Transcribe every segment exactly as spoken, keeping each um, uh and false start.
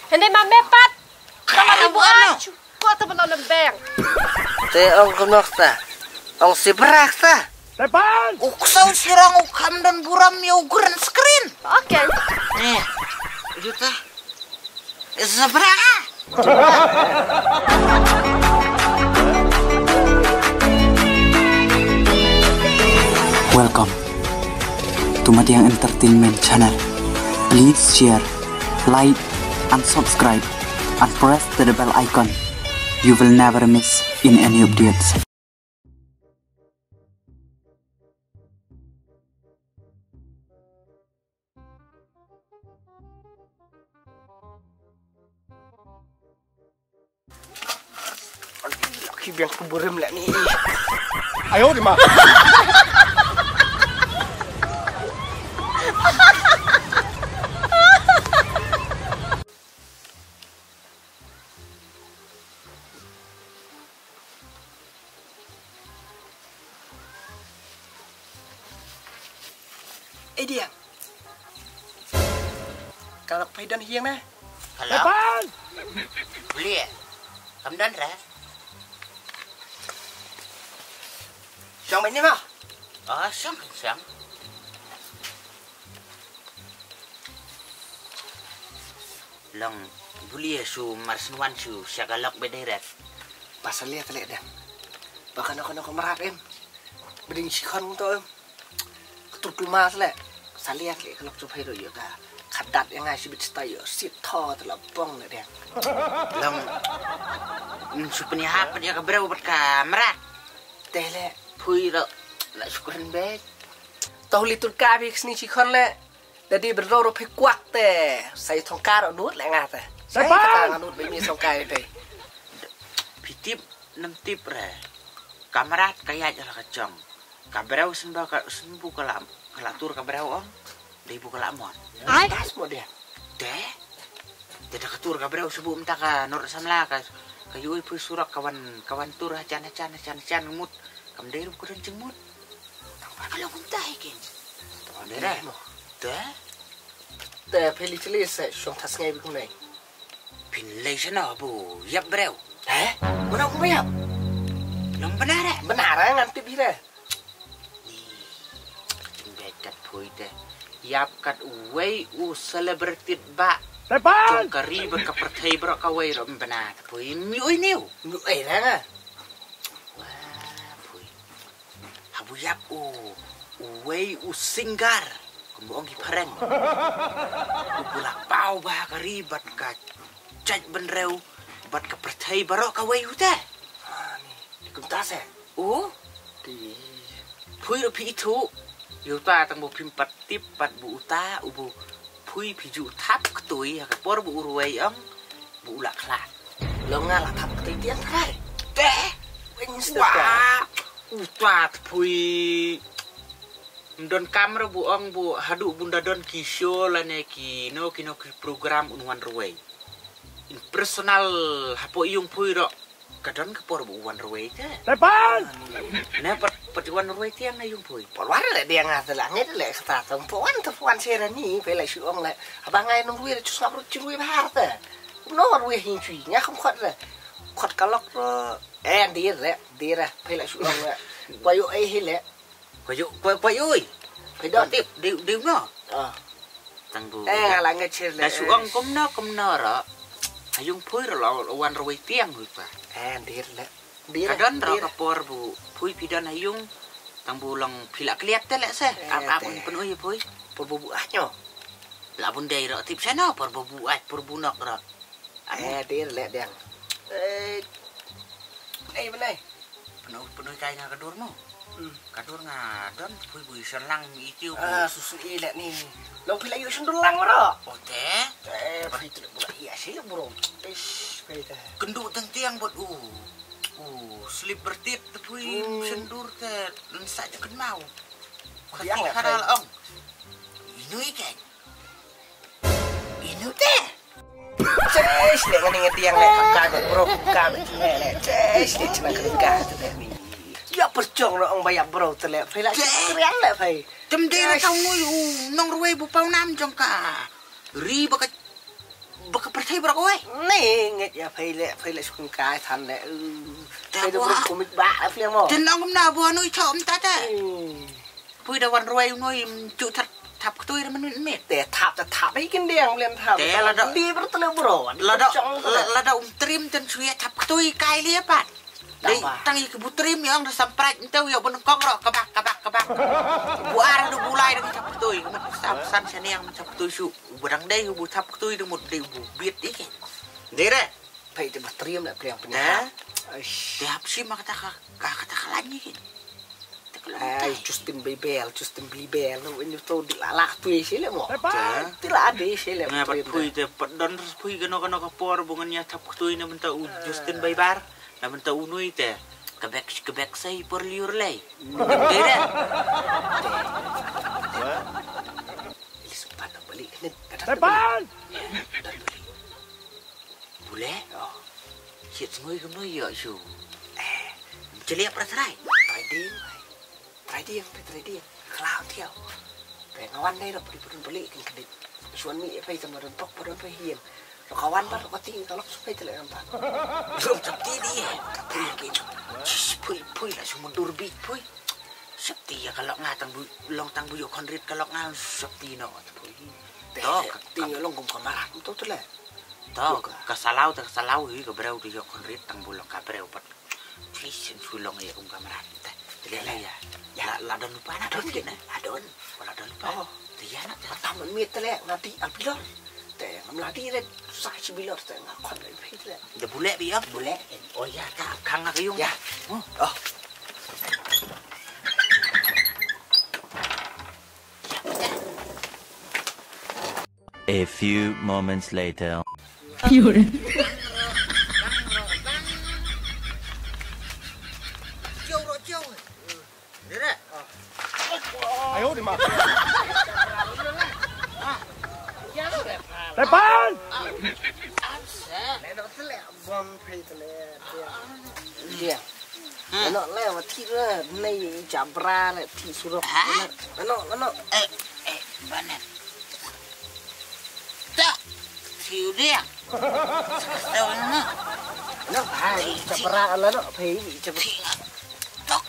Hynrei ma me pat. Tang la buan. Ko ta ban lem beng. Te ong kumno kata? Ong si brak ta. Tepan. U ksaw sirang u kham don burom ïa u green screen. Okay. Eh, juta. Sabra. Welcome to Madiang Entertainment Channel. Please share, like, and subscribe, and press the bell icon. You will never miss in any updates. Ki biang ku burim lah ni. Ayo di ma. Eh, Diang. Ka lok phi don hiang na? Hello? Buli eh? Kam don re? Shong bad ni ma? Oh, shong, shong. Long buli eh shu marsnwan shu sha ka lok bad direct. Pasal ïa ka leh dang. Ba kano kano ka mrad em. Ba ding shi khon to em. Ka tur kluma tle. Salia tle ka lok chuphai ro ïa ka. Khadat ïa nga shibit sta ïa sit tho te la bong le dang. Long. Shu pynïahap ïa ka breu bad ka mrad. Te le. Phui ro. La shukran bek. Toh li tur ka bi ksni shi khon le. Dadi bro ro phi kwak te. Sa ïa thong ka ro nut le nga te. Sa ïa ka nga nut be mi thong ka ïa te. Phi tip nam tip re. Ka mrad ka ïaid la ka jong. Ka breu symba ka symbu ka la ka la tur ka breu ong. Dei bu ka la mon. Ai. Tas mo dia. Te. Te da ka tur ka breu symbu mynta ka nor samla ka ka yui pui surok ka wan ka wan tur ha jan ha jan ha jan ha jan mut. Kam dei rup ka don jingmut. Tang ba ka long kumta hi kin. Tang ba dei mo. Te. Te peli chili se shong tas ngai bi kumnai. Phin lei shano bu ïap breu. He? Mano kumba ïap? Long benar eh? Benar eh ngan tip hi re. Ni. Ka jingbeit kat phui te. Ïap kat uwei u celebrity ba. Tepan. Jong ka ri bad ka pyrthei bro ka wei ro benar phui. Mi oi niu. Mi oi rang ah. Wah, phui. Habu ïap u uwei u singer. Kumba ong ki phareng. U kula pau ba ka ri bad ka jait bynriew bad ka pyrthei baroh ka wei u te. Ah, ni. Ni kumta se. U? Ti. Phui ro phi ithu. Yu ta tang bu phim pat tip pat bu uta u bu phui phi ju thap ktui ha ka por bu u ruwei ong bu u la khlad. Lo nga la thap ktui tiang trai. Te. Weng sta. Wah. Uta phui. Mdon kamera bu ong bu hadu bunda don ki show lane ki no ki no ki program un wan ruwei. In personal hapo iung phui ro. Ka don ka por bu wan ruwei te. Tepan. Ne pat pat wan ruwei tiang na iung phui. Por wan le dia nga te la ngi le kata tong por wan te wan sera ni pe la shu ong le. Haba ngai nong ruwei chu sngap ru chu ruwei bahar te. No ruwei hin chui nga kham khot le. Khot ka lok ro. Eh, dir le, dir eh, phi la shu ong le. Kwa yu eh hi le. Kwa yu, kwa, kwa yu. Phi don. Tip, di, di no. Ah. Tang bu. Eh, nga la ngi chir le. La shu ong kumno, kumno ro. Ayung phui ro la wan ro wei tiang hui pa. Eh, dir le. Dir. Ka don ro ka por bu phui phi don ayung. Tang bu long phi la kliat te le se. Am am pun ui phui. Por bu bu ah nyo. La bun dei ro tip seno, por bu bu ah, por bu nok ro. Eh, dir le dang. Eh, eh, benai. Penuh, penuh kai nga ka dur mo. Hmm. Ka dur nga don, pui bui sen lang mi itiu. Ah, susu i le ni. Long pila yu sen dur lang ro. Oh, te? Eh, pui tu pula iya sih bro. Ish, pui te. Kendu teng tiang buat u. U, slip bertit te pui sen dur te. Lensa je kenmau. Biang le. Karal ong. Inui keng. Inu te. Cześć le ngani ngadiang le ka ka bro ka le le. Cześć le cina ka ka te ni. Ya percong lo ong baya bro te le. Fai la kriang le fai. Tem de ra tau ngui u nong ruwei bu pau nam jong ka. Ri baka baka Thei bro oi. Ni ngeit ïa phi le, phi le sukun kai than le. Te phi de bro kumit ba phi mo. Te nong na bo nui chom ta te. Phi da wan roi nui chu thap thap ktui re menit met. Te thap te thap ai kin diang len thap. Te la da di bro te le bro. La da la da um trim ten suya thap ktui kai le pat. Dei tang ïa ki butri mi ong da samprak nte ïa u bun kong ro kabak kabak kabak. Bu ar da bu lai da mi thap ktui. Mut sa san saniang mi thap ktui shu. U badang dei u bu thap ktui da mut dei u bu bit ïa ki. Dei re. Pai te butri am da pliang pynïap. Te hap shi ma kata ka kata ka lain ïa ki. Ai, Justin Bieber, Justin Bieber, no, ini tu di la la tu isi le mo. Di la di isi le. Nga pat pui te pat don pui kano kano ka por bu ngan ïa thap ktui na bynta u Justin Bieber. Na bynta u nui te ka bek ka bek sai por liur lei. Te re. Ili sempat nak balik ni. Tepan. Bule? Oh. Shit sngui kumno ïoh shu. Eh, jeliak pra trai. Trading. Trading, pe trading. Klau thiau. Pe ngawan dai ro pudi pudun beli kin kedit. Suan mi pe sama don pok pudun pe hien. Lo kawan ba lo kati ka lok sukai tele ngam tan. Lo chapti di. Chapti ki. Chis pui pui la sumundur bi pui. Chapti ya ka lok nga tang bu long tang bu yo konrit ka lok nga chapti no pui. To ka ti long kum kamarat to tele. To ka salau ta ka salau hi ka breu tu yo konrit tang bu long ka breu pat. Please, shu long ïa kum kamra. Te, te le la ïa. La, la don lupa na don kit na. La don. Ko la don lupa. Oh. Te ïa na te. Tam mit te le ngati al bilor. Te ngam la di le sa chi bilor te nga kon le phi te le. De bule bi ap. Bule. Oh ïa ta khang nga kayung. Ïa. Oh. Oh. A few moments later. Tepan! Bom phi tele. Dia. Ano le wa thi re nei jabra le thi surok. Ano ano. Eh eh banet. Ta. Thi udia. Tahu na. No hai jabra ala no phi jabra. Tok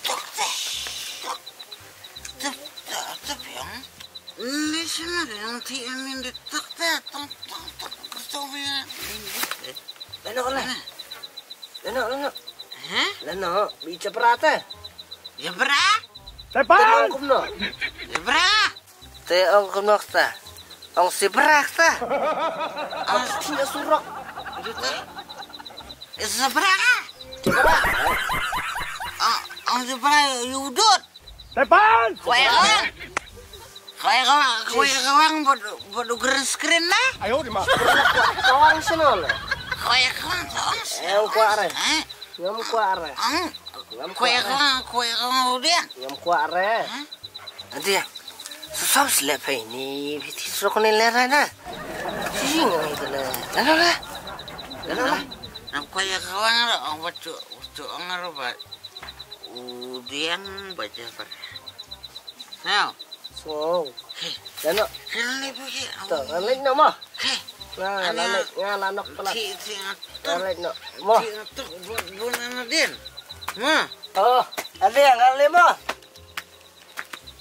tok te. Tok tok tok yang. Ni sina de nong ti amin de tak ta tong tong tong kesong ya. Lano la. Lano lano. Hah? Lano bi jabra ta. Jabra? Tepan. Te ong kumno. Jabra. Te ong kumno ta. Ong sibra ta. Ong ti surok. Juta. Jabra. Jabra. Ong jabra yudut. Tepan! Kue kawang. Kue kawang, kue kawang bad bad green screen na. Ayo di ma. Kawang sino le. Kue kawang kawang. Em kwa re. Ngam kwa re. Kue kawang, kue kawang udian. Ngam kwa re. Adia. Susah sile phe ni biti srok ni le ra na. Sisi ngai kele. Lano le. Lano le. Nam kue kawang ro ang bacu bacu ang ro ba. Udiang baca per. Sao? Song. Hei. Lano. Hei, lip lagi. To, lip no mo. Hei. Nga la nok pala. Ti ti ngatuk. Lip no mo. Ti ngatuk buat buat ano din. Ma. Oh, ada yang kali mo.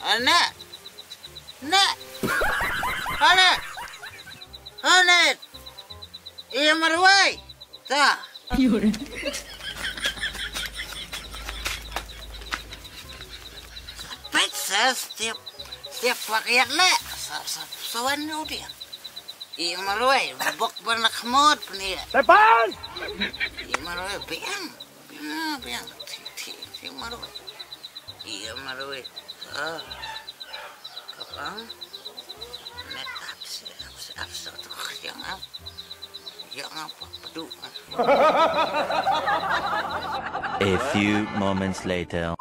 Anak. Nak. Anak. Anak. Iya marwai. Ta. Pizza setiap setiap pakiat le. Sa sa sawan ni udia. Iya marwai bok banak mod penia. Tepan. Iya marwai biang biang biang ti ti ti marwai. Iya marwai. Ah. Kapang. Net apsi apsi apsi tu yang ap. Yang apa pedu. A few moments later.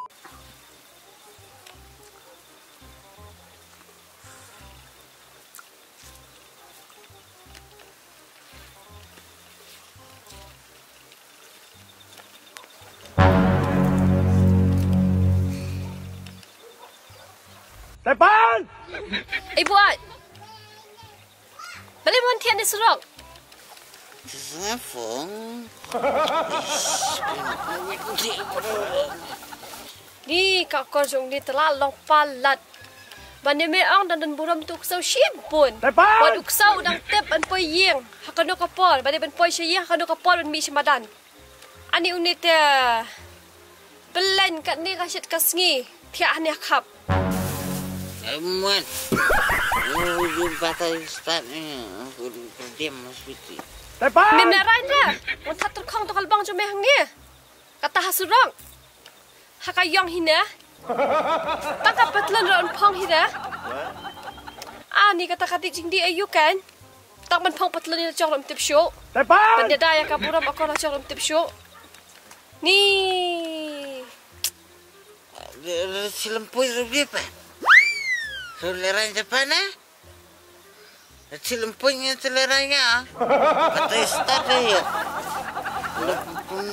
Tepan! Ei buat. Balik mon tian di surok. Ni ka kor jong ni tela long palat. Ban ïa me ong dang don burom tu u ksew shibun. Tepan! Wat u ksew u dang tip ban poi ïing ha kano ka por, ban ïa ban poi sha ïing ha kano ka por ban mih sha madan. Ani uni te pelen katni ka shit ka sngi thiah hani ha khap. Amat. Ujung patah start ni. Aku diam masih. Tepan! Mim na rai te. Wan that terkhong tu kalbang jong me hangne. Kata ha surok. Ha ka ïong hina. Tang ka patlon ron phong hina. Ani kata ka dik jingdi ayu kan. Tang ban phong patlon hina chok rom tip shu. Tepan! Ban ïa da ïa ka burom akor la chok rom tip shu. Ni. Re, re, silem pui re, re, pa. So, le ran Japan, eh? Re, silem pui nge, le ran ya. Kata start ya. Le pun,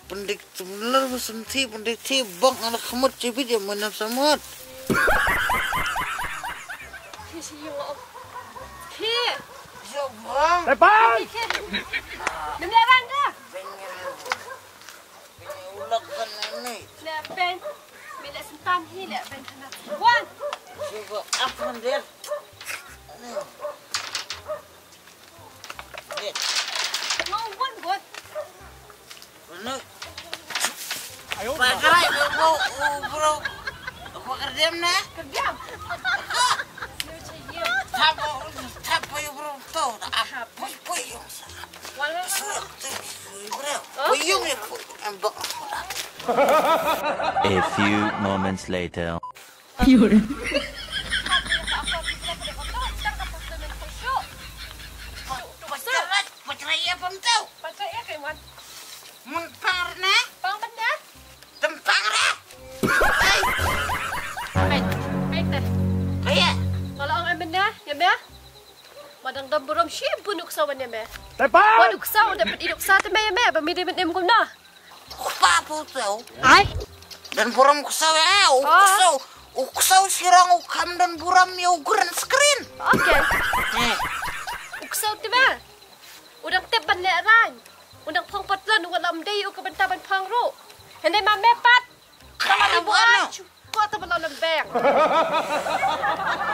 pun dik tu, le pun thi, pun dik thi, bok ngala khmut, cibit ya, mana samut. Hi, hi, hi. Hi. Yo, bang. Tepan! Hi, hi. Nim le ran dah. Ulak kan ini. Le pen. Mi le sentan hi le pen kena. Wan. Cuba apa dia? Ni. Mau wan wan. Mana? Ayo. Pakai bro, bro. Apa kerjam na? Kerjam. Tap, tap, bro. Tu, apa puyung sa? Wan, wan, wan. A few moments later. Peit, peit te. Kaya. Nga la ong ai mynne, ïa me. Ma dang dam burom shibun u ksaw ban ïa me. Tepat! Wan u ksaw da peit u ksaw te me ïa me, ba me dei mynne kumno. Kpa pu tau. Ai? Dan burom u ksaw ïa, u ksaw. U ksaw sirong u kam dan burom ïa u green screen. Okay. Eh. U ksaw te me. U dang tip ban leh rang. U dang phong patlon u lam dei u ka bynta ban phong ruh. Hynrei ma me pat. Kala ni buan. Ko ta bala lem beng.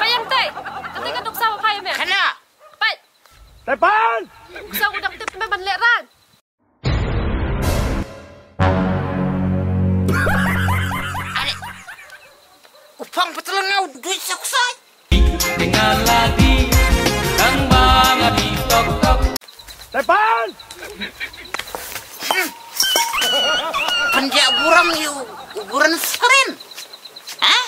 Payang tai. Kata ka duk sa ba phai me. Kana. Pai. Tepan. Sa u dang tip me ban leh rang. Are. U phong patlon nga u duit sa kusai. Tinggal lagi kang bang adi tok tok. Tepan! Penjak buram yu, ukuran serin. Hah?